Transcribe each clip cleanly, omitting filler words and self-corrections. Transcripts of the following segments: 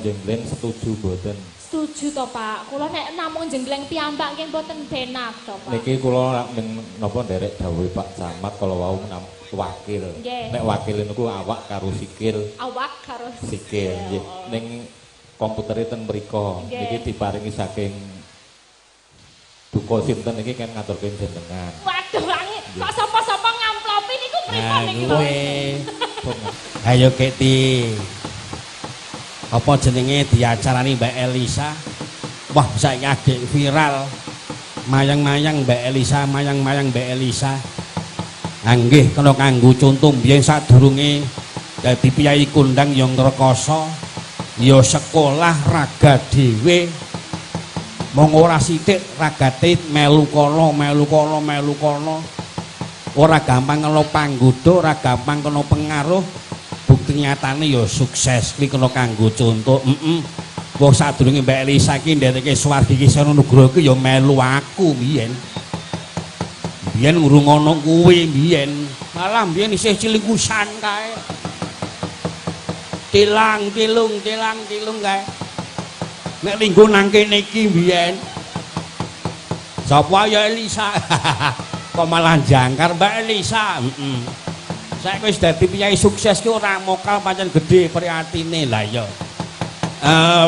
jenggleng setuju mboten? Setuju to, Pak. Kula nek namung jenggleng piyambak nggih mboten penak to, Pak. Niki kula napa nderek dawuhe Pak Camat kala wau wakil. Nek wakil niku awak karo sikil. Awak karo sikil nggih. Ning komputere ten mriku niki diparingi saking duka sinten niki kan ngaturke jenengan. Waduh, kok sapa-sapa ngamplopi niku pripun niki, Pak? Ayo Keti. Apa jenenge diacarani Mbak Elisa? Wah, saiki agek viral. Mayang-mayang Mbak Elisa, mayang-mayang Mbak Elisa. Nggih, kena kanggo conto mbiyen sadurunge dadi piyayi kondang ya ngrekoso, ya sekolah raga dhewe. Mong ora sithik ragate melu kono, melu kono, melu kono. Ora gampang kena panggoda, ora gampang kena pengaruh. Bukti nyatane ya sukses kuwi kena kanggo conto. Wong sadurunge Mbak Elisa iki ndereke swargi iki Seno Nugroho iki ya melu aku mbiyen. Mbiyen urung ana kuwi mbiyen. Malah mbiyen isih cilingkusan kae. Tilang tilung, tilang tilung kae. Nek linggo nang kene iki mbiyen. Sapa ya Elisa? Kok malah jangkar Mbak Elisa? Saiki wis dadi piyayi sukses ki ora mokal pancen gedhe prihatine lah ya.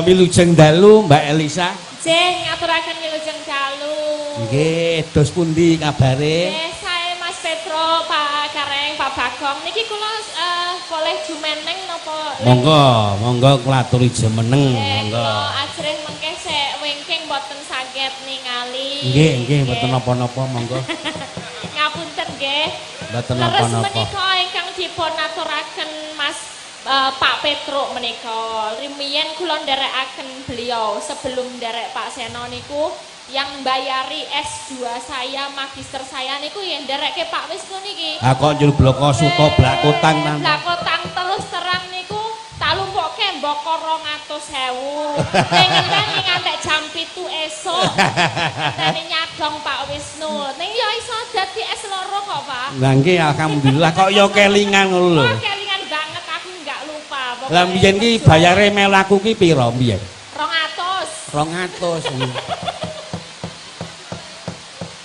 Wilujeng dalu Mbak Elisa. Nggih, ngaturaken wilujeng dalu. Nggih, dos pundi kabare? Nggih, sae Mas Petro, Pak Kareng, Pak Bagong. Niki kula boleh jumeneng napa? Monggo, monggo kula aturi jumeneng, monggo. Kula ajrih mengke sek wingking mboten saged ningali. Nggih, nggih, mboten napa-napa, monggo. Ngapunten nggih. Mboten napa-napa. Leres menika ingkang dipun aturaken Mas Pak Petruk menika. Rumiyin kula nderekaken beliau sebelum nderek Pak Seno niku yang bayari S2 saya, magister saya niku ya nderekke Pak Wisnu niki. Ha kok njur bloko suta blakotang nang. Blakotang terus terang niku tak lumpukke mboko 200.000. Ning ngenteni ngantek jam 7 esuk. Ngenteni nyadong Pak Wisnu. Ning ya iso dadi S2 kok, Pak. Lah nggih alhamdulillah kok ya kelingan ngono lho. Wah, kelingan banget aku enggak lupa. Lah mbiyen ki bayare melu aku ki pira mbiyen? 200. 200.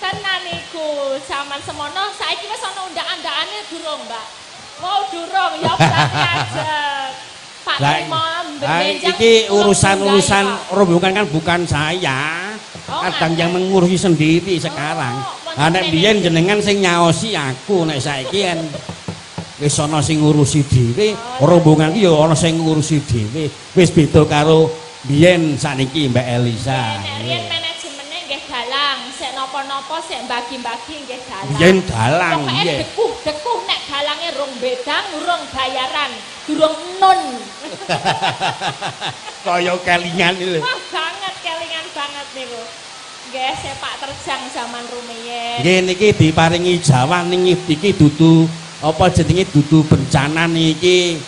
Tenan iku jaman semono saiki wis ana undak-undakane durung, Mbak. Mau durung ya berarti ajeng. Pak Trimo benjang iki urusan-urusan rombongan kan bukan saya. Oh, kadang yang mengurusi sendiri sekarang. Oh, nek biyen jenengan sing nyaosi aku, nek saiki kan wis ana sing ngurusi dhewe. Rombongan ki ya ana sing ngurusi dhewe. Wis beda karo biyen sakniki Mbak Elisa. Nek riyen manajemennya nggih dalang, sik napa-napa sik bagi-bagi nggih dalang. Biyen dalang nggih. Dekuh-dekuh nek dalange rung bedang, urung bayaran, durung nun. Kaya kelingan lho. Wah, banget kelingan banget niku. Nggih, sepak terjang zaman rumiyin. Nggih niki diparingi Jawa ning iki dudu apa jenenge dudu bencana niki.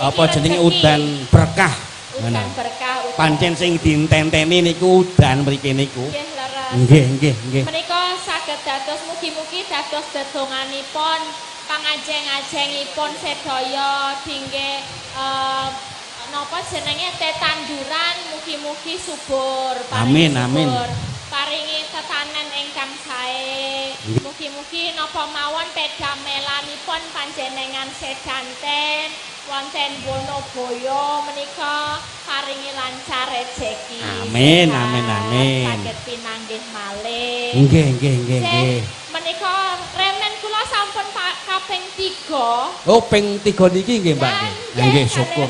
Apa jenenge udan berkah. Udan berkah. Udan. Pancen sing dintenteni niku udan mriki niku. Nggih leres. Nggih, nggih, nggih. Menika saged dados mugi-mugi dados dedonganipun pangajeng-ajengipun sedaya dingge napa jenenge tetanduran mugi-mugi subur. Amin, amin. Paringi tetanen ingkang sae. Mugi-mugi napa mawon pedamelanipun panjenengan sedanten wonten Wonoboyo menika paringi lancar rejeki. Amin, amin, amin. Saged pinanggih malih. Nggih, nggih, nggih, nggih. Menika remen kula sampun kaping 3. Oh, ping 3 niki nggih, Mbak. Nggih, syukur.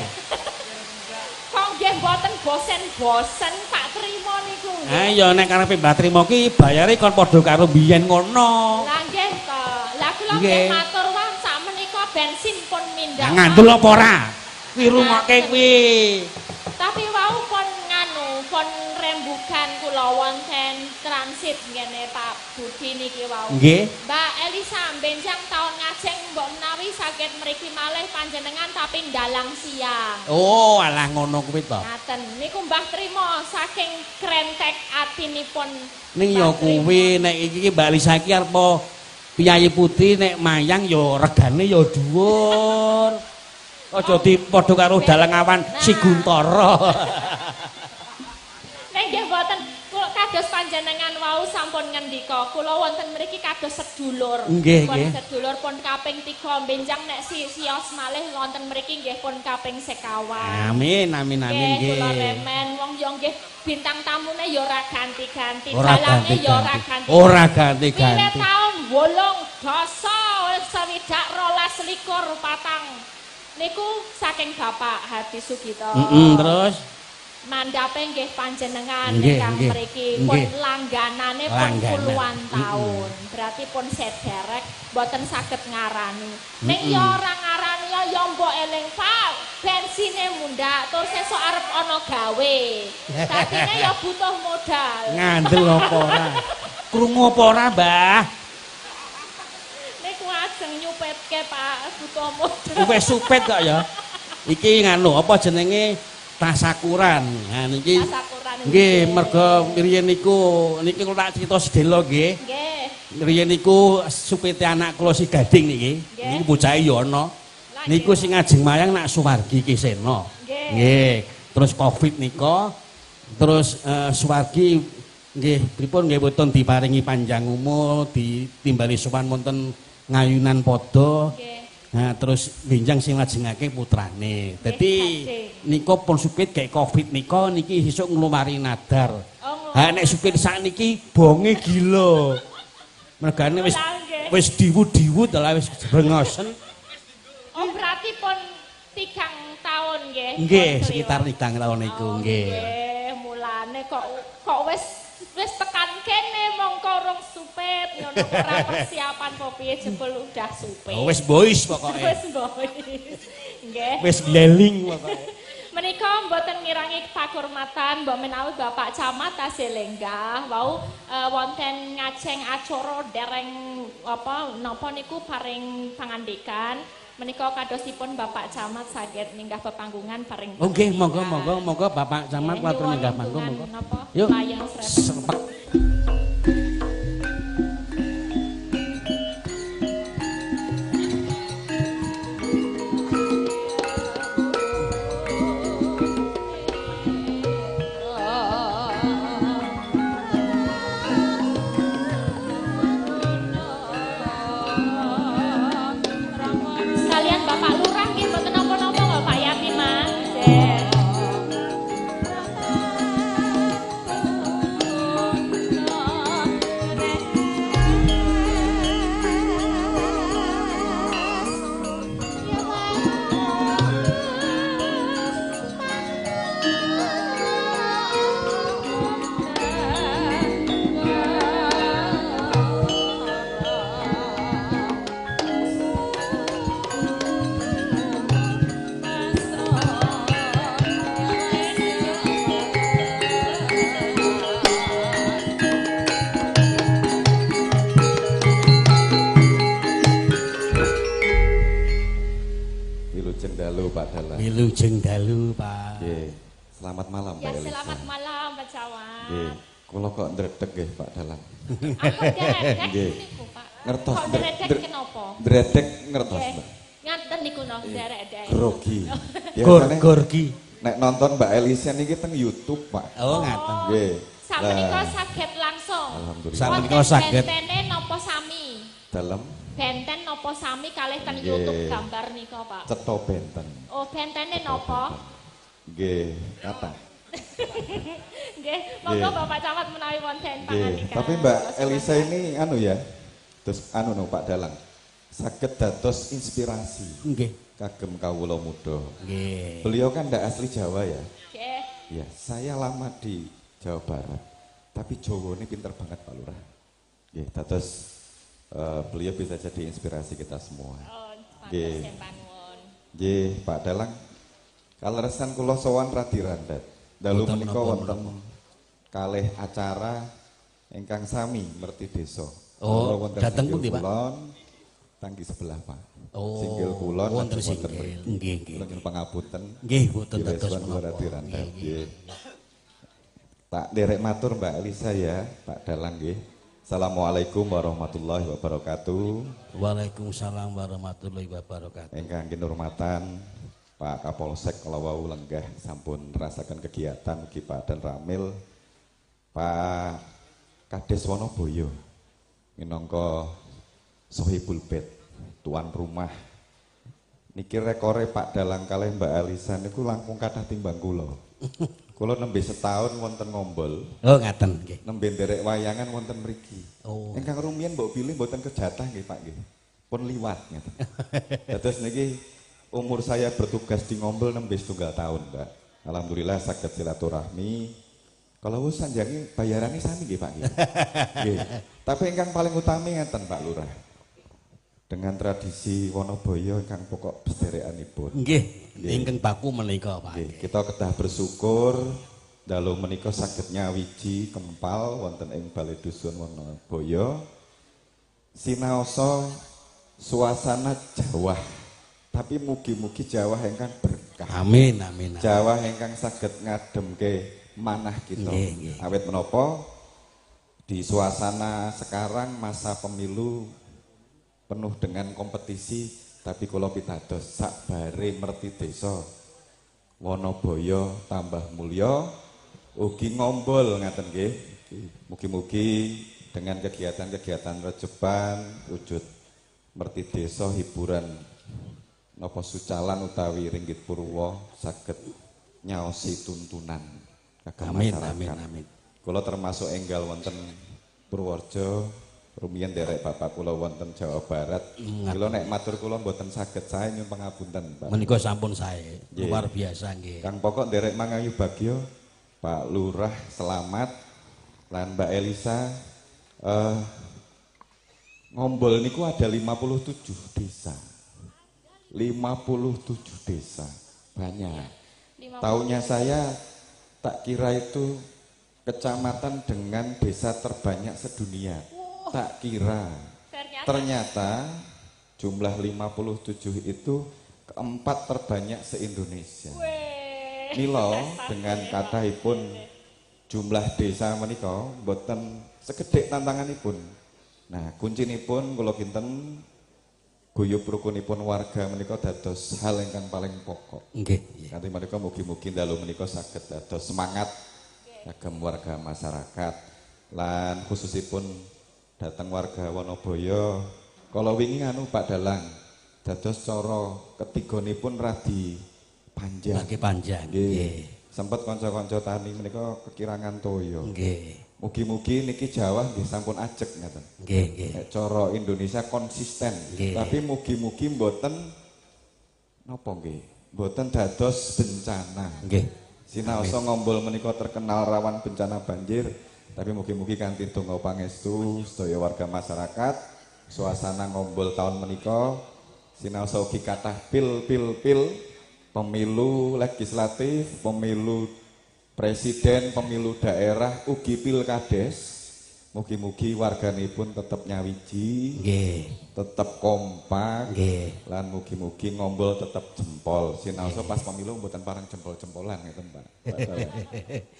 Kok nggih mboten bosen-bosen Pak Trimo niku nggih. Ayo nek karepe Mbak Trimo ki bayare kon padha karo biyen ngono. Lah nggih to. Lah kula nggih matur wah sak menika bensin pun mindhak. Ngandul apa ora? Kuwi rungokke kuwi. Tapi wau pun nganu, pun rembugan kula wonten transit ngene Pak Budi niki wau. Nggih. Mbak Elisa benjang taun ngajeng mbok menawi saged mriki malih panjenengan tapi ndalang siang. Oh, alah ngono kuwi to. Ngaten. Niku Mbah Trimo saking krentek atinipun. Ning ya kuwi nek iki Mbak Elisa iki arep piyayi putri nek mayang ya regane ya dhuwur. Aja dipadha karo dalang awan si Guntara. Nek nggih mboten kula kados panjenengan wau sampun ngendika, kula wonten mriki kados sedulur. Nggih, Pun sedulur pun kaping 3 benjang nek sios malih wonten mriki nggih pun kaping sekawan. Amin amin amin Nggih, kula nggih. remen wong yo nggih bintang tamune yo ora ganti-ganti, Ora dalange yo ora ganti-ganti. ganti. Ora Wiwit ganti-ganti. taun 8 20 22 4 niku saking Bapak Hadi Sugito. Terus Mandhape nggih panjenengan Nggih, ingkang nggih. mriki pun Nggih. langganane pun Langganan. puluhan taun. Berarti pun sederek mboten saged ngarani. Ning ya ora ngarani ya ya mbok eling Pak, bensine mundhak terus sesuk arep ana gawe. Dadine ya butuh modal. Ngandel apa ora? Krungu apa ora, Mbah? Niku ajeng nyupetke Pak, butuh modal. Wis supet kok ya. Iki nganu apa jenenge tasakuran. Nah niki Tasakuran nggih merga riyen niku niki kula tak crita sedhela nggih. Nggih. Riyen niku supete anak kula si Gading niki. Nggih. Niki bocahe ya ana. Lah, Niku nggih. sing ngajeng mayang nak Suwargi Ki Sena. Nggih. Nggih. Terus Covid nika terus Suwargi nggih pripun nggih boten diparingi panjang umur, ditimbali sowan wonten ngayunan padha. Nggih. Nah, terus benjang sing lajengake putrane. Dadi Gading. nika pun supit gek Covid nika niki sesuk ngluwari nadar. Oh, Ha nek supir sakniki bonge gila. Mergane wis Lah, nggih. wis diwu-diwu dalah wis brengosen. Oh, berarti pun 3 tahun nggih. Nggih, Pun sekitar kliwat. 3 tahun niku Oh, nggih. Nggih, mulane kok kok wis wis tekan kene mongko rong supit ngono ora persiapan apa piye jebul udah supit. Oh, wis boys pokoke. Wis boys. Nggih. Wis gleling pokoke. Menika mboten ngirangi pakurmatan mbok menawi Bapak Camat tasih lenggah wau wonten ngajeng acara dereng apa napa niku paring pangandikan menika kadosipun Bapak Camat saged minggah pepanggungan paring. Oh nggih, monggo monggo monggo Bapak Camat matur minggah panggung monggo. Napa? Yuk. Layang srepek. Serpek. Sekalian Bapak Lurah nggih mboten napa-napa kok Pak Yati Mas. Nggih. Wilujeng dalu Pak Dalang. Wilujeng dalu, Pak. Nggih. Selamat malam Ya Mbak Elisa. selamat malam Pak Camat. Nggih. Kula kok ndredeg nggih Pak Dalang. Aku ndredeg Nggih. niku Pak. Ngertos. Kok ndredeg kenapa? Ndredeg ngertos, Nggih. Mbak. Ngaten niku no ndredeg. Grogi. Gor Biasane gorgi. nek nonton Mbak Elisa niki teng YouTube, Pak. Oh, ngaten. Nggih. Sakmenika Lah, saged langsung. Alhamdulillah. Sakmenika saged. Bentene napa sami? Dalem Benten napa sami kalih ten Nggih. YouTube gambar nika Pak. cetha benten. Oh, bentene napa? Nggih, kathah. Nggih, monggo Nggih. Bapak Camat menawi wonten Nggih, pangandikan. tapi Mbak Elisa ini anu ya. Terus anu no Pak Dalang. Saged dados inspirasi Nggih. kagem kawula muda. Nggih. Beliau kan ndak asli Jawa ya. Nggih. Ya, saya lama di Jawa Barat. Tapi Jawa ini pinter banget Pak Lurah. Nggih, dados beliau bisa jadi inspirasi kita semua. Oh, Nggih. matur nuwun. Nggih, Pak Dalang. Kaleresan kula sowan radi randat. Dalu Boten menika menapa, wonten kalih acara ingkang sami merti desa. Oh, Kula wonten dateng Singkil pundi, Pak? Kulon, tangki sebelah, Pak. Oh, Singkil Kulon wonten lajeng Singkil. mriki. Nggih, nggih. Kula nyuwun pangapunten. Nggih, boten Bilih dados sowan kula menapa. radi randat. Nggih, nggih. Nggih. Tak derek matur Mbak Elisa ya, Pak Dalang nggih. Assalamualaikum warahmatullahi wabarakatuh. Waalaikumsalam warahmatullahi wabarakatuh. Ingkang kinurmatan Pak Kapolsek kala wau lenggah sampun rasakan kegiatan ugi Pak Dan Ramil, Pak Kades Wonoboyo minangka Sohibul Bait, tuan rumah. Niki rekore Pak Dalang kalih Mbak Alisa niku langkung kathah timbang kula. Kula nembe setahun wonten Ngombol. Oh ngaten nggih. Nembe nderek wayangan wonten mriki. Oh. Ingkang rumiyin mbok pilih mboten kejatah nggih Pak nggih. Pun liwat ngaten. Dados niki umur saya bertugas di Ngombol nembe setunggal tahun, Mbak. Alhamdulillah saged silaturahmi. Kalau wis sanjangi bayarane sami nggih Pak nggih. Nggih. Tapi ingkang paling utami ngeten Pak Lurah. Dengan tradisi Wonoboyo ingkang pokok sederekanipun. Nggih, ingkang baku menika Pak. Nggih, kita kedah bersyukur dalu menika saged nyawiji kempal wonten ing Balai Dusun Wonoboyo. Sinaosa suasana Jawah, tapi mugi-mugi Jawah ingkang berkah. Amin, amin. Jawah ingkang saged ngademke manah kita. Nggih, nggih. Awit menapa di suasana sekarang masa pemilu penuh dengan kompetisi, tapi kula pitados sakbare merti desa Wonoboyo tambah mulya ugi Ngombol ngaten nggih. Mugi-mugi dengan kegiatan-kegiatan rejeban wujud merti desa hiburan napa sucalan utawi ringgit purwa saged nyaosi tuntunan kagem Amin, masyarakat. amin, amin. Kula termasuk enggal wonten Purworejo, rumiyin nderek bapak kula wonten Jawa Barat. Kula nek matur kula mboten saged sae nyuwun pangapunten, Pak. Menika sampun sae, Nggih. luar biasa nggih. Kang pokok nderek mangayu bagyo, Pak Lurah selamat lan Mbak Elisa. Ngombol niku ada 57 desa. 57 desa, banyak. Tahunnya saya tak kira itu kecamatan dengan desa terbanyak sedunia. Tak kira. Ternyata jumlah 57 itu keempat terbanyak se-Indonesia. Mila dengan kathahipun jumlah desa menika mboten sekedhik tantanganipun. Nah, kuncinipun kula kinten guyub rukunipun warga menika dados hal ingkang paling pokok. Nggih. Kanthi menika mugi-mugi dalu menika saged dados semangat kagem warga masyarakat lan khususipun dateng warga Wonoboyo. Kala wingi anu Pak Dalang, dados cara ketigonipun radi panjang. Lagi panjang. Nggih. Sempet kanca-kanca tani menika kekirangan toya. Nggih. Mugi-mugi niki Jawa nggih sampun ajeg ngaten. Nggih, nggih. Nek cara Indonesia konsisten, Nggih. tapi mugi-mugi mboten napa nggih? Mboten dados bencana. Nggih. Sinaosa Ngombol menika terkenal rawan bencana banjir, tapi mugi-mugi kanthi donga pangestu sedaya warga masyarakat, suasana Ngombol tahun menika sinaosa ugi kathah pil-pil-pil pemilu legislatif, pemilu presiden, pemilu daerah, ugi pilkades. Mugi-mugi warganipun tetep nyawiji, Nggih. tetep kompak, Nggih. lan mugi-mugi Ngombol tetep jempol. Sinaosa pas pemilu mboten parang jempol-jempolan ngeten, Pak. Pak Dalang.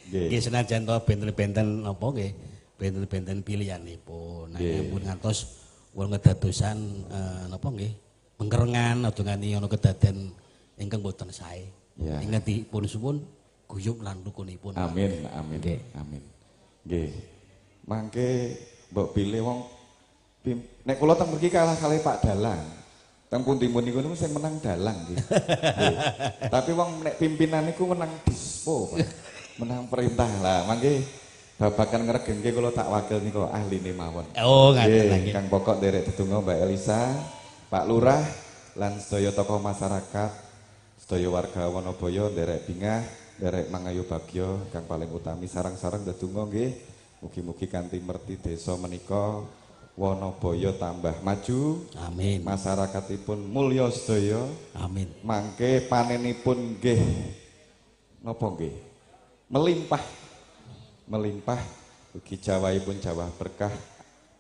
Nggih. Nggih senajan to benten-benten napa nggih, benten-benten pilihanipun. Nah, Nggih. ampun ngantos wong kedadosan napa nggih, mengkerengan aja nganti ana kedaden ingkang boten sae. Ya. Ingkang dipun suwun guyub lan rukunipun. Amin, amin, Nggih. amin. Nggih. Mangke mbok pilih wong nek kula teng mriki kalah kalih Pak Dalang. Teng pundi-pundi niku sing menang dalang nggih. Nggih. Tapi wong nek pimpinan niku menang dispo, Pak. Menang perintah lah. Mangke babagan ngregengke kula tak wakil niku ahline mawon. Oh, ngaten Nggih, nggih. Kang pokok nderek dedonga Mbak Elisa, Pak Lurah lan sedaya tokoh masyarakat, sedaya warga Wonoboyo nderek bingah, nderek mangayu bagya kang paling utami sarang-sarang ndedonga nggih. Mugi-mugi kanthi merti desa menika Wonoboyo tambah maju, Amin. masyarakatipun mulya sedaya, Amin. mangke panenipun nggih napa nggih? Melimpah. Melimpah ugi jawahipun jawah berkah,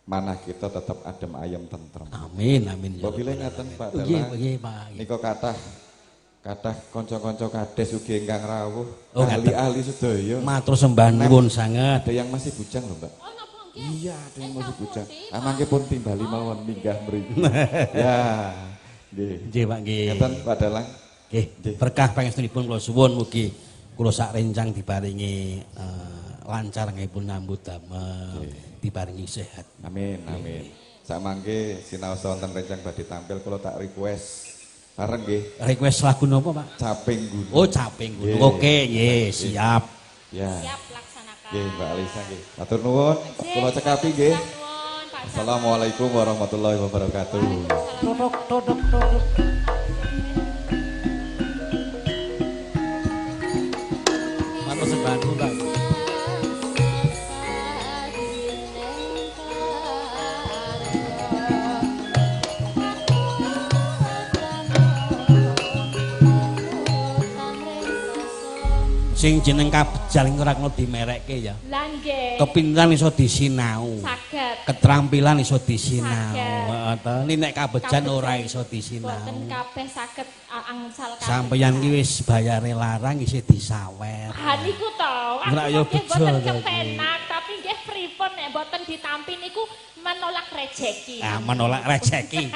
manah kita tetep adem ayem tentrem. Amin, amin. Mbok pilih ngaten Pak Nggih, Dalang. nggih, Pak. Nika kathah kathah kanca-kanca kades ugi ingkang rawuh, Oh, ngaten. ahli-ahli sedaya. Matur sembah nuwun sanget. Ada yang masih bujang lho, Mbak. Oh, napa nggih? Iya, ada yang masih Sampun bujang. sih, Ah, Pak. mangke pun timbali mawon minggah mriki. Ya. Nggih. Nggih, Pak nggih. Ngaten Pak Dalang. Nggih, berkah pangestunipun kula suwun mugi kula sak rencang diparingi lancar nggih nyambut damel, diparingi sehat. Amin, amin. Samangke sinaosa wonten rencang badhe tampil kula tak request bareng nggih. Request lagu napa, Pak? Caping Gunung. Oh, Caping Gunung. Oke, nggih, siap. Ya. Siap laksanakan. Nggih, Mbak Alisa nggih. Matur nuwun, kula cekapi nggih. Assalamualaikum warahmatullahi wabarakatuh. Totok totok totok. Matur sembah nuwun, Pak. Sing jeneng kabejal ora kena dimerekke ya. Lah nggih. Kepintaran iso disinau. Saged. Ketrampilan iso disinau. Heeh to. Nek kabejan ora iso disinau. Boten kabeh saged angsal kabeh. Sampeyan ki wis bayare larang isih disawer. Ha niku to. Ora ya bejo boten kepenak, tapi nggih pripun nek boten ditampi niku menolak rejeki. Ah, menolak rejeki.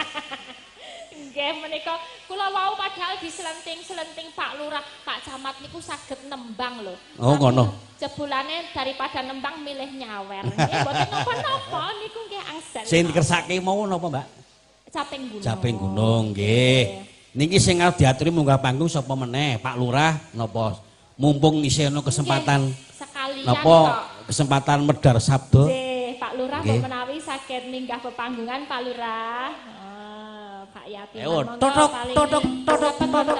Nggih menika kula wau padahal diselenting-selenting Pak Lurah, Pak Camat niku saged nembang lho. Oh ngono. Jebulane daripada nembang milih nyawer. Nggih mboten napa-napa niku nggih angsal. Sing dikersake mau napa, Mbak? Caping Gunung. Caping Gunung nggih. Niki sing arep diaturi munggah panggung sapa meneh? Pak Lurah napa? Mumpung isih ana kesempatan sekalian napa kesempatan medhar sabda. Nggih, Pak Lurah mbok menawi saged minggah pepanggungan Pak Lurah. Pak Yati, totok totok totok totok.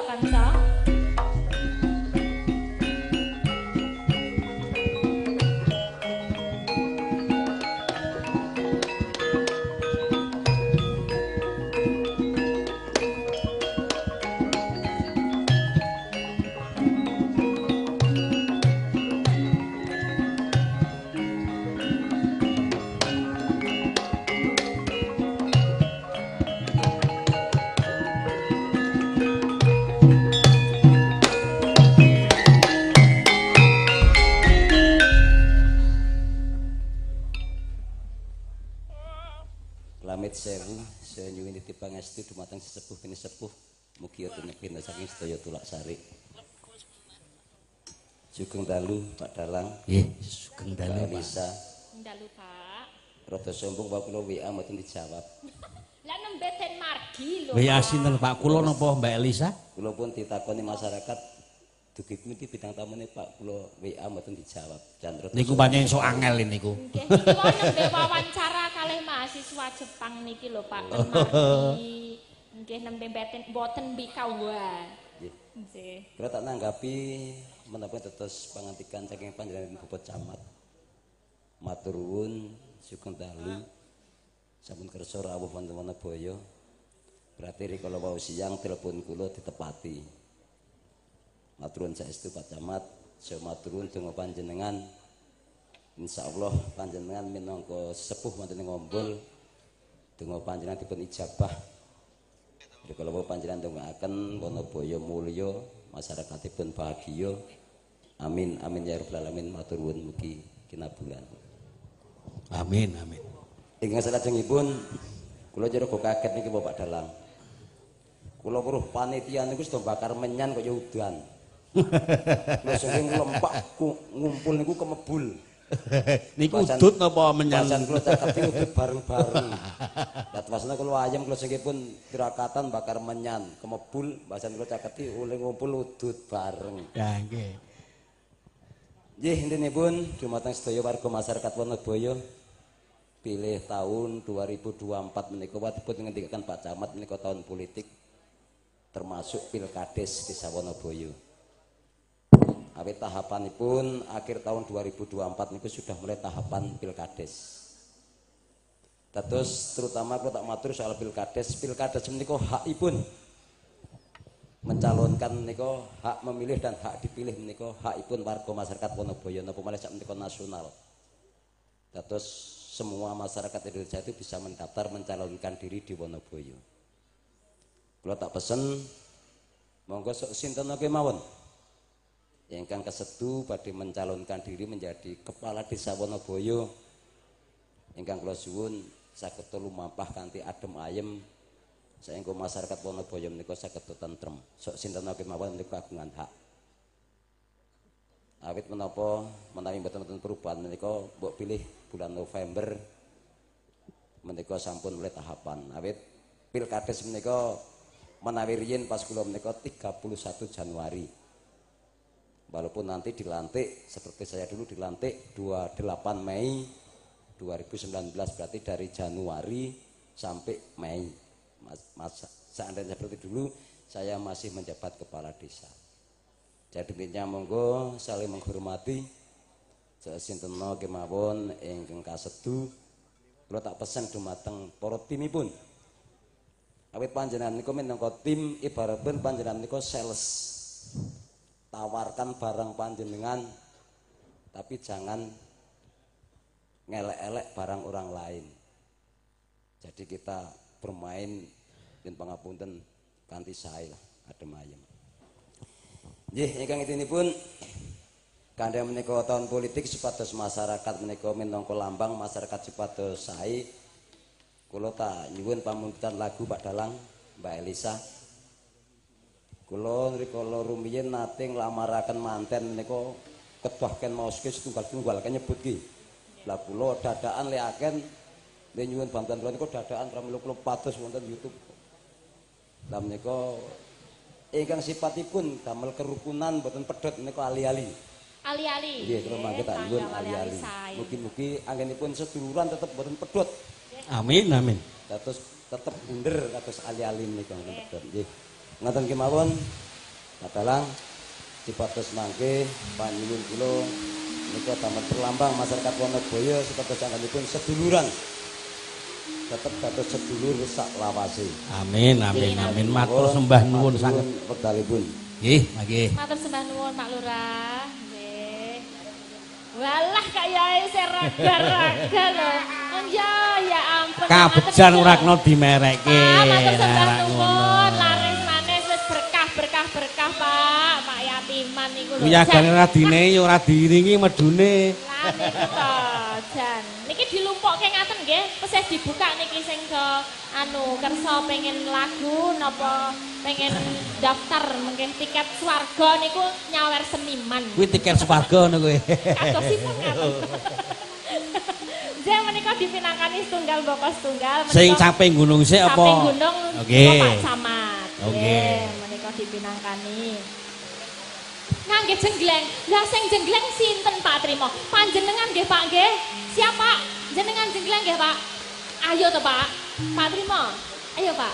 Sewu senyuwun pangestu dumateng sesepuh pinisepuh mugi tinebih saking sedaya tulak sari. Sugeng dalu Pak Dalang. Nggih, sugeng dalu Pak. Dalu Pak. Rada sombong wae kula WA mboten dijawab. Lah nembe ten margi lho. WA sinten Pak? Kula napa Mbak Elisa? Kula pun ditakoni masyarakat dugi pundi bintang tamune Pak, kula WA mboten dijawab. Niku pancen sok angel niku. Nggih, niki nembe wawancara kalih mahasiswa Jepang niki lho Pak ten margi. Nggih nembe mboten mboten bikawa. Nggih. Nggih. Kula tak nanggapi menapa dados pangantikan saking panjenengan Bapak Camat. Matur nuwun sugeng dalu. Sampun kersa rawuh wonten Wanabaya. Berarti rikala wau siang telepon kula ditepati. Matur nuwun saestu Pak Camat, saya matur nuwun donga panjenengan. Insyaallah panjenengan minangka sesepuh wonten ing Ngombol, donga panjenengan dipun ijabah. Rikala wau panjenengan ndongaaken Wanabaya mulya, masyarakatipun bahagia. Amin amin ya rabbal alamin. Matur nuwun mugi kinabulan. Amin amin. Ingkang salajengipun kula jero kaget niki Bapak Dalang. Kula weruh panitia niku sedang bakar menyan kaya udan. Kula sing nglempak ngumpul niku kemebul. Niku udut napa menyan? Pasan kula caketi udut bareng-bareng. Lah wasana kula ayem kula sing pun tirakatan bakar menyan kemebul, pasan kula caketi oleh ngumpul udut bareng. Ya nggih. Nggih intinipun dumateng sedaya warga masyarakat Wanabaya pilih tahun 2024 menika dipun ngendikaken Pak Camat menika tahun politik termasuk Pilkades Desa Wanabaya. Awit tahapanipun akhir tahun 2024 niku sudah mulai tahapan Pilkades. Terus terutama kalau tak matur soal Pilkades, Pilkades menika hakipun mencalonkan menika hak memilih dan hak dipilih menika hakipun warga masyarakat Wanabaya napa malih sak menika nasional. Terus semua masyarakat Indonesia itu bisa mendaftar mencalonkan diri di Wanabaya. Kalau tak pesen monggo sok sinten kemawon ingkang kesedu badhe mencalonkan diri menjadi kepala desa Wanabaya ingkang kula suwun saged lumampah kanthi adem ayem Saengga masyarakat Wonoboyo menika saged tentrem. Sok sinten kemawon menika kagungan hak. Awit menapa menawi mboten wonten perubahan menika mbok pilih bulan November menika sampun mulai tahapan. Awit pilkades menika menawi riyin pas kula menika 31 Januari. Walaupun nanti dilantik seperti saya dulu dilantik 28 Mei 2019, berarti dari Januari sampai Mei. Mas, seandainya seperti dulu saya masih menjabat kepala desa. Jadi intinya monggo saling menghormati. Sinten kemawon ingkang kasedu kula tak pesen dumateng para timipun. Awit panjenengan niku minangka tim ibaratipun panjenengan niku sales. Tawarkan barang panjenengan tapi jangan ngelek-elek barang orang lain. Jadi kita bermain yen pangapunten kanthi sae lah, adem ayem. Nggih, ingkang intinipun kandha menika tahun politik supados masyarakat menika minangka lambang masyarakat supados sae. Kula tak nyuwun pamundutan lagu Pak Dalang, Mbak Elisa. Kula rikala rumiyin nate nglamaraken manten menika kedah ken maoske setunggal-tunggal ken nyebut ki. Lah kula dadakan leaken le nyuwun bantuan kula niku dadakan pramila kula pados wonten YouTube. Lah menika ingkang sipatipun damel kerukunan mboten pedhot menika ali-ali. Ali-ali. Nggih, kula mangke tak nyuwun ali-ali. Mugi-mugi anggenipun seduluran tetep mboten pedhot. Amin amin. Dados tetep bunder kados ali-ali menika mboten pedhot. Nggih. Ngaten kemawon Pak Dalang supados mangke panyuwun kula menika damel perlambang masyarakat Wonoboyo supados anggenipun seduluran tetep dados sedulur sak lawase. Amin amin amin. Matur sembah nuwun sanget wekdalipun. Nggih, nggih. Matur sembah nuwun Pak Lurah. Nggih. Walah kayae seraga-raga lho. Ya ya ampun. Kabejan ora kena dimerekke. Matur sembah nuwun, laris manis wis berkah berkah berkah Pak. Pak Yatiman niku lho. Ya gane ora dinehi ora diiringi medune. Lah niku to, jan. Niki dilumpukke ngaten nggih, pesih dibuka niki sing do anu kersa pengen lagu napa pengen daftar mungkin tiket swarga niku nyawer seniman. Kuwi tiket swarga ngono kuwi. Kadosipun ngaten. Nggih menika dipinangkani setunggal mbaka setunggal menika. Sing caping gunung sik apa? Caping gunung. Oke. Pak Camat. Oke. Menika dipinangkani. Ngangge jenggleng. Lah sing jenggleng sinten Pak Trimo? Panjenengan nggih Pak nggih? Siap Pak? Jenengan jenggleng nggih Pak? Ayo to Pak. Pak Trimo. Ayo Pak.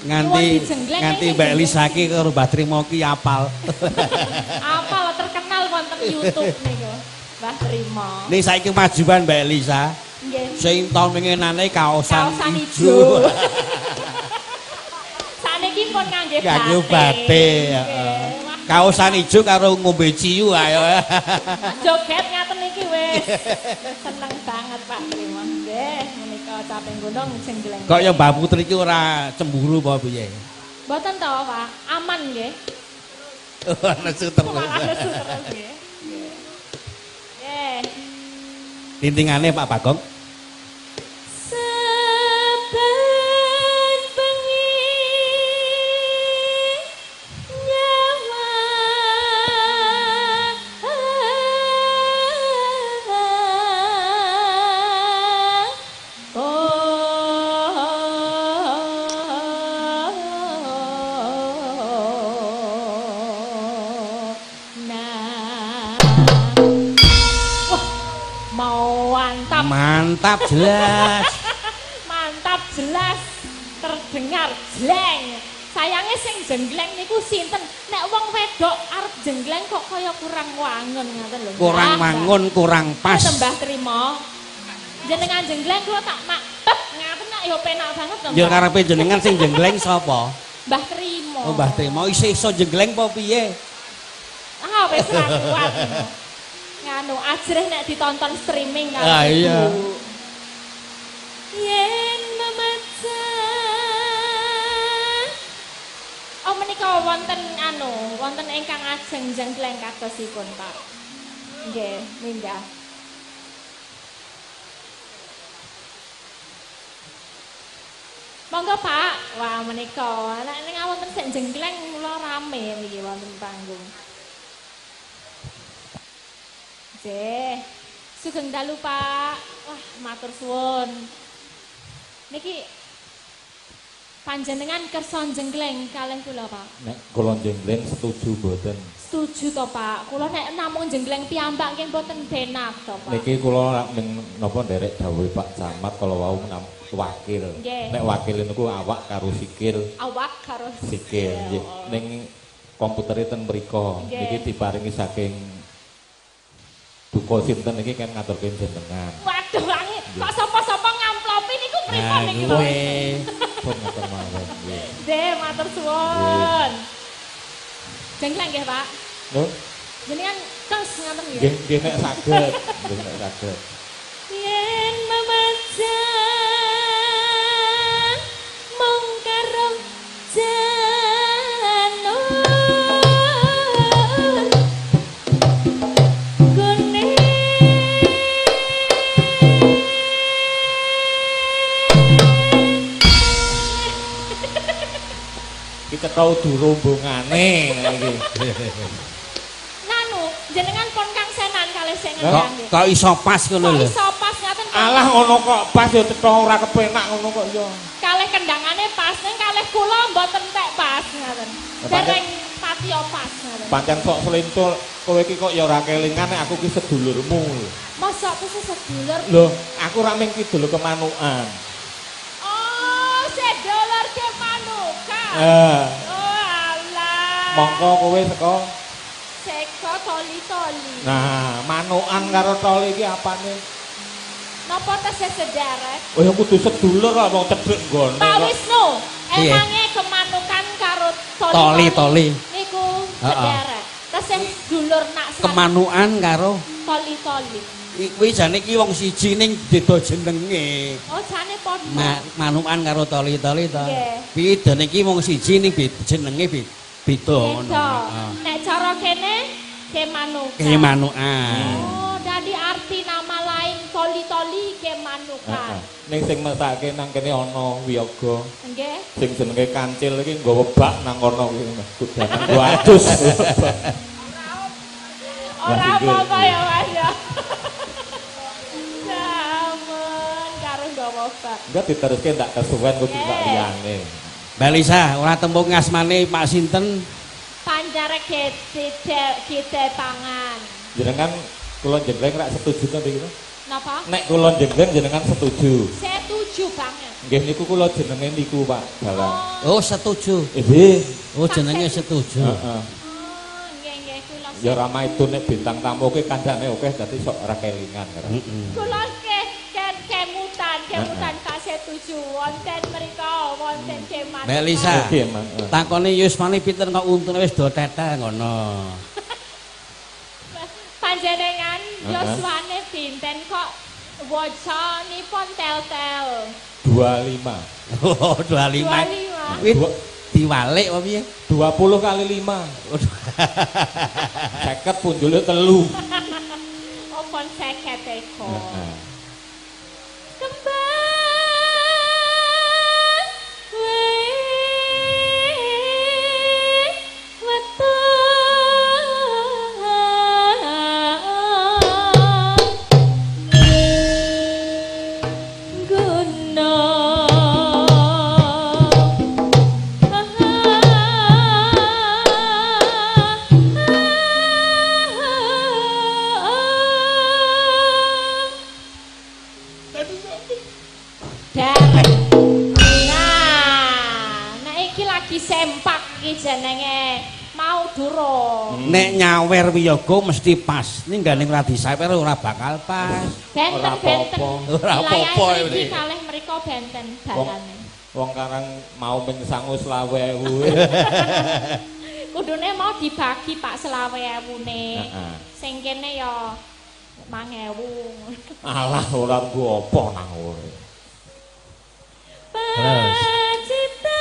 Nganti Mbak Elisa ki karo Mbah Trimo ki apal. Apal terkenal wonten YouTube niku. Mbah Trimo. Nih saiki majuan Mbak Elisa. Nggih. Sing taun winginane kaosan ijo. Saniki pun ngangge batik. Heeh. Kaosan ijo karo ngombe ciu ayo. Joget ngaten iki wis. Seneng banget Pak Trimo. Nggih, menika caping gunung jenggleng. Kok ya Mbak Putri iki ora cemburu apa piye? Mboten to, Pak. Aman nggih. Nesu terus. Nesu terus nggih. Nggih. Tintingane Pak Bagong. Mantap jelas. Mantap jelas terdengar jleng. Sayange sing jenggleng niku sinten? Nek wong wedok arep jenggleng kok kaya kurang wangun ngoten lho. Kurang wangun, kurang pas. Mbah Trimo. Jenengan jenggleng kula tak mak tep ngaten nak ya penak banget to. Ya karepe jenengan sing jenggleng sapa? Mbah Trimo. Oh Mbah Trimo isih iso jenggleng apa piye? Ah wis ra kuat. Nganu ajrih nek ditonton streaming kan. Ah iya. Yen memecan. Oh menika wonten anu, wonten ingkang ajeng jenggleng kadosipun, Pak. Nggih, minggah. Monggo Pak. Wah menika nek ning wonten sik jenggleng kula rame niki wonten panggung. Nggih. Sugeng dalu Pak. Wah, matur suwun. Niki panjenengan kersa jenggleng kalih kula Pak. Nek kula jenggleng setuju mboten? Setuju to Pak. Kula nek namung jenggleng piyambak nggih mboten benak to Pak. Niki kula ning napa nderek dawuhe Pak Camat kala wau wakil. Nek wakil niku awak karo sikil. Awak karo sikil nggih. Ning komputere ten mriko niki diparingi saking duka sinten niki kan ngaturke jenengan. Waduh angin kok sapa-sapa ngamplopi niku pripun niki Pak? Pun ngaten mawon nggih. Nggih, matur suwun. Jenggleng nggih, Pak. Lho, jenengan tos ngaten nggih. Nggih, nggih nek saged, nggih nek saged. Yen memajang mung karo janur kuning iki cetha durombongane iki. Nanu, jenengan pun kang senan kalih sing ngendang. Kok iso pas ngono lho. Kok iso pas ngaten. Alah ngono kok pas ya cetha ora kepenak ngono kok ya. Kalih kendangane pas ning kalih kula mboten tek pas ngaten. Dereng patiya pas ngaten. Pancen sok selintul kowe iki kok ya ora kelingan nek aku ki sedulurmu. Mosok ku sedulur? Lho, aku ora mung kidul kemanukan. Oh, sedulur kemanukan. Oh alah. Mongko kowe saka saka toli-toli. Nah, manukan karo toli iki apane? Napa tesih sederek? Oh ya kudu sedulur kok wong cedhek nggone. Pak Wisnu, emange kemanukan karo toli-toli niku sederek. Tesih dulur nak kemanukan karo toli-toli. Kuwi jane iki wong siji ning beda jenenge. Oh, jane padha. Manukan karo toli-toli to. Kuwi dene iki wong siji ning jenenge beda ngono. Nek cara kene kemanukan. Kemanukan. Oh, dadi arti nama lain toli-toli kemanukan. Ning sing mesake nang kene ana wiyaga. Nggih. Sing jenenge kancil iki nggawa bak nang kono kuwi kudanan nggo adus. Ora apa-apa ya Mas ya. Sampun karo nggawa bak. Enggak diteruske ndak kesuwen kudu tak liyane. Mbak Lisa, ora tembung ngasmane Pak sinten? Panjare gede pangan. Jenengan kula jengleng rak setuju to niku? Napa? Nek kula jengleng jenengan setuju. Setuju banget. Nggih niku kula jenenge niku Pak Dalang. Oh, setuju. Nggih. Oh, jenenge setuju. Heeh. Oh, nggih nggih kula. Ya ora maido nek bintang tamu ki kandhane akeh dadi sok ora kelingan. Heeh. Kula kemutan Pak setuju wonten mriko wonten keman. Mbak Lisa. Takone yusmane pinten kok untune wis do tetel ngono. Panjenengan yuswane pinten kok wacanipun tel-tel? 25. Oh, 25. 25. Kuwi diwalik apa piye? 20 kali 5. 50 punjule 3. Oh, pun 50 eko. Heeh. Kembang jenenge mau durung. Nek nyawer wiyaga mesti pas. Ning gandeng ora disawer ora bakal pas. Benten-benten. Ora apa-apa iki kalih mriko benten balane. Wong karang mau ming sangu 20.000. Kudune mau dibagi Pak 20.000-ne. Sing kene ya 5.000. Alah ora nggo apa nang kowe. Pacita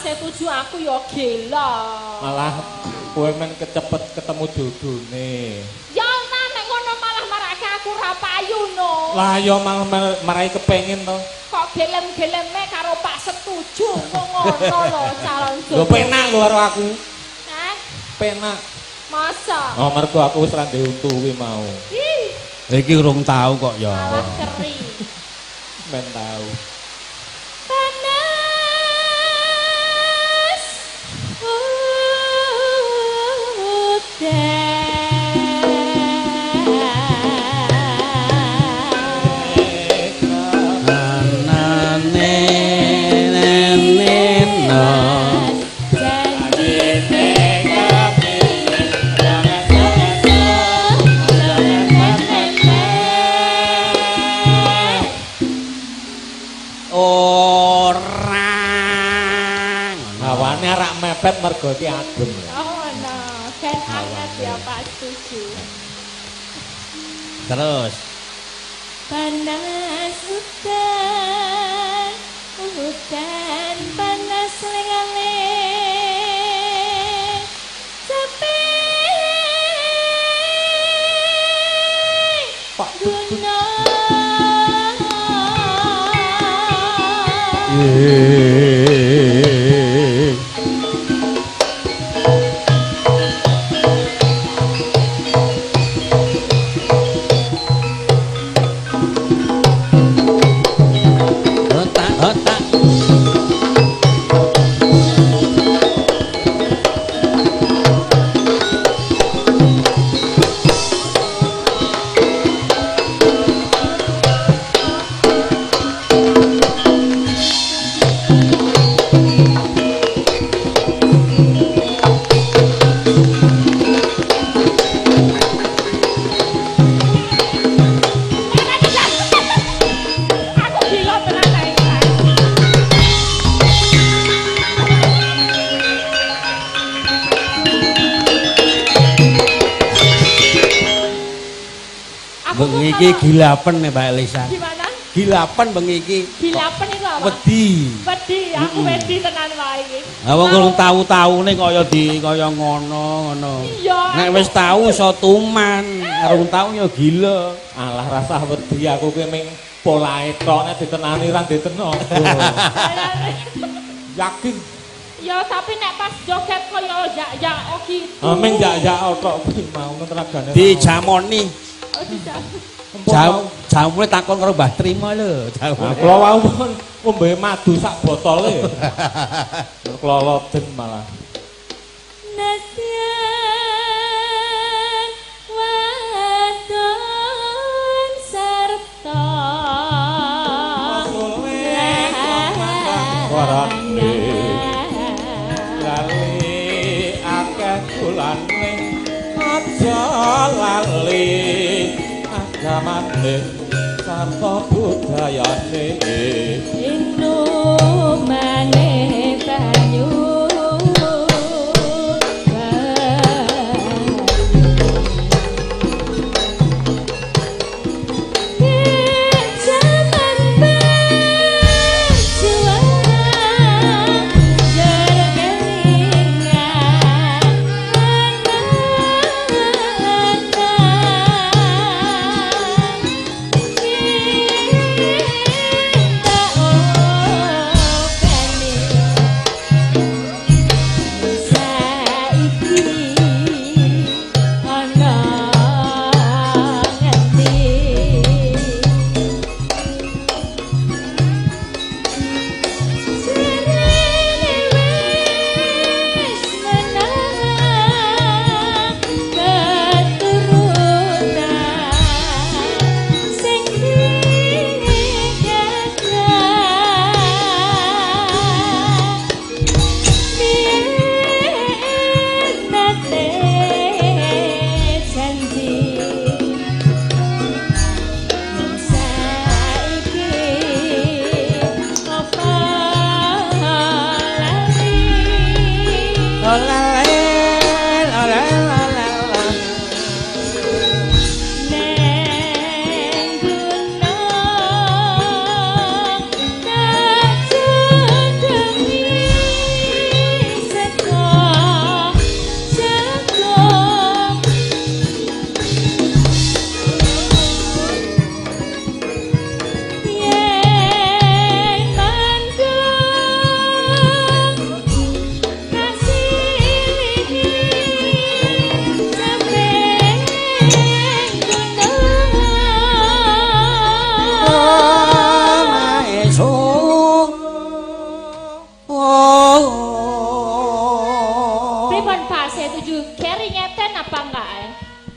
Mas setuju aku ya gila. Malah kowe men kecepet ketemu jodone. Ya ora nek ngono malah marake aku ra payu no. Lah ya malah marai kepengin to. Kok gelem-geleme karo Pak setuju kok ngono lho calon jodoh. Lho penak lho karo aku. Hah? Penak. Masa? Oh mergo aku wis ra ndek untu kuwi mau. Ih. Iki urung tau kok ya. Malah keri. Men tau. Panas udan. Mepet mergo iki adem. Oh no, ben anget ya Pak setuju. Terus panas udan, udan panas lengale. Sepi. Pak Guna. Bengi iki gilapen nih Mbak Elisa. Gimana? Gilapen bengi iki. Gilapen itu apa? Wedi. Wedi, aku wedi tenan wae iki. Lah wong kurang tau-taune kaya di kaya ngono ngono. Iya. Nek wis tau iso tuman, urung tau ya gila. Alah rasah wedi aku ki ming polahe tok nek ditenani ra ditenaga. Yakin. Ya tapi nek pas joget kaya jak-jak oh gitu. Ah ming jak-jak tok kuwi mau tenagane. Dijamoni. Oh dijam. Jamune takon karo Mbah Trima lho. Kula wau pun ngombe madu sak botole. Kloloden malah. Nasyan wadon sarta warane lali akeh kulane aja lali agamane sarta budayane inumane banyu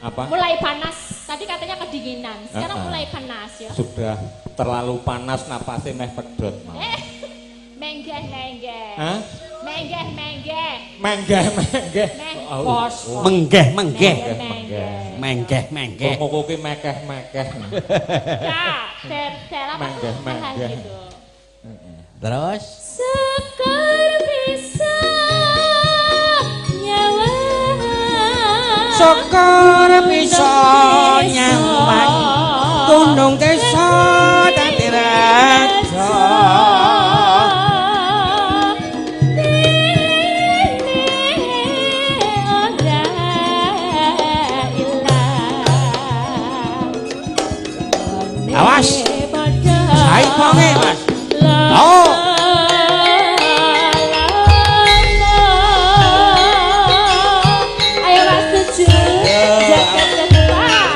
Apa? Mulai panas. Tadi katanya kedinginan. Sekarang mulai panas ya. Sudah terlalu panas napasnya meh pedot mau. Menggeh menggeh. Hah? Menggeh menggeh. Menggeh menggeh. Menggeh menggeh. Menggeh menggeh. Kok ki mekeh mekeh. Ya, ter apa menggeh menggeh. Gitu. Terus sekar bisa nyawang. Sekar bisa nyawang. Gunung desa dadi raja. Awas. Saiponge, Mas. Oh. Ayo Mas Tuju. Jaga cepat.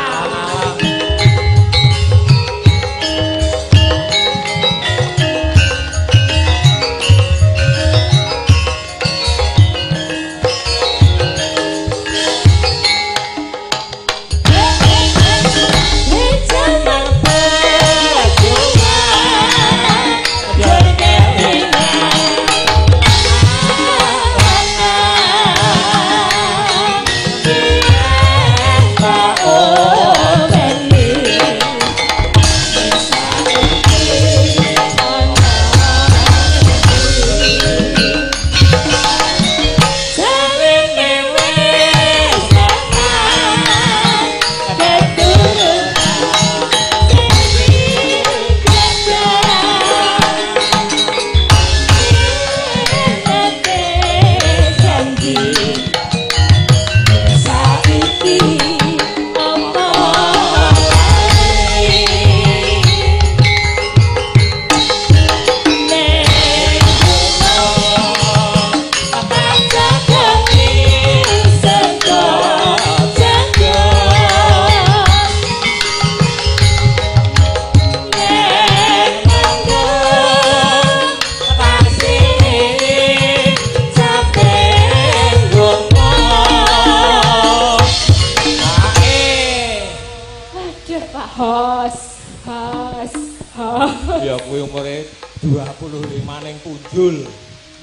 Ya kuwi umure 25 ning punjul.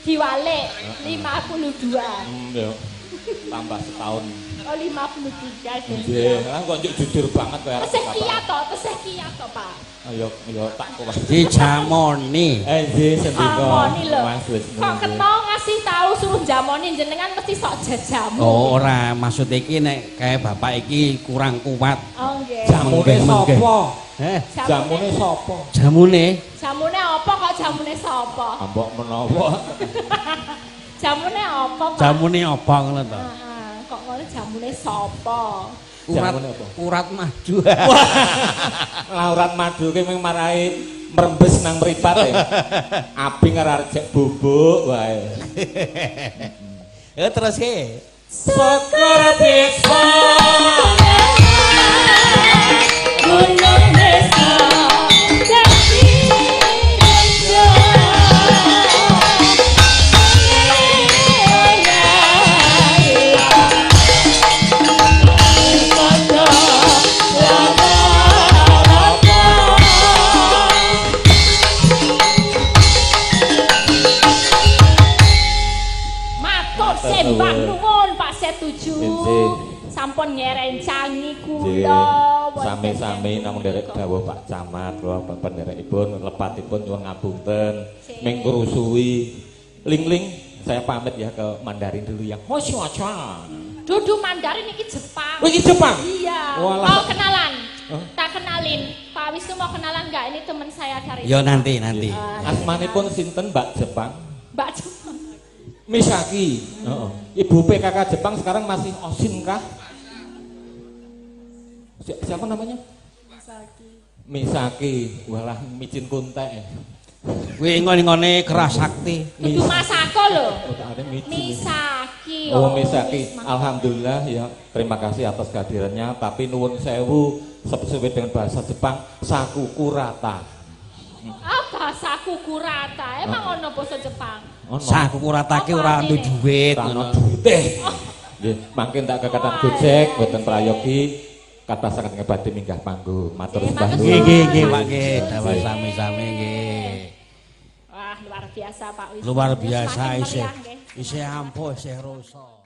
Diwalik 52. Ya. Tambah setahun. Oh 53. Nggih, lah kok jujur banget kowe arep. Tesih kiat to, tesih kiat to, Pak. Ayo ya tak kok. Dijamoni. Nggih sendika. Mas Wisnu. Kok keto ngasih tahu suruh jamoni jenengan mesti sok jajamu. Oh ora, maksud iki nek kae bapak iki kurang kuat. Oh nggih. Jamune sapa? Jamune sapa? Jamune. Jamune apa kok jamune sapa? Mbok menawa. Jamune apa, Pak? Jamune apa ngono to? Heeh, kok ngono jamune sapa? Jamune apa? Urat madu. Lah urat madu ki mung marai mrembes nang mripat e. Abing ora rejek bubuk wae. Ya terus ke. Sekar bisa gunung desa dadi rejo. Matur sembah nuwun Pak Setuju. Sampun ngerencangi kula. Sami-sami namung nderek dawuh Pak Camat kula penderekipun lepatipun nyuwun ngapunten ming ngrusuhi. Ling-ling saya pamit ya ke Mandarin dulu ya. Hosyo-hosyo. Dudu Mandarin iki Jepang. Oh iki Jepang? Iya. Mau kenalan? Tak kenalin. Pak Wisnu mau kenalan enggak? Ini teman saya dari Yo nanti nanti. Asmanipun sinten Mbak Jepang? Mbak Jepang. Misaki. Heeh. Ibu PKK Jepang sekarang masih osin kah? Siapa namanya? Misaki. Misaki. Walah micin kuntek. Kuwi ngene-ngene keras sakti. Dudu Masako lho. Misaki. Oh Misaki. Alhamdulillah ya. Terima kasih atas kehadirannya. Tapi nuwun sewu sesuai dengan bahasa Jepang sakukurata. Apa sakukurata? Emang ono basa Jepang? Sakukurata ki ora duwe duit ngono. Duwite. Nggih, mangkin tak kekatan Gojek mboten prayogi kathah sanget ngebati minggah panggung. Matur sembah nuwun. Nggih nggih nggih Pak nggih, dawah sami-sami nggih. Wah, luar biasa Pak Wisnu. Luar biasa Semakin isih. meriah, nggih. Isih ampuh, isih rasa.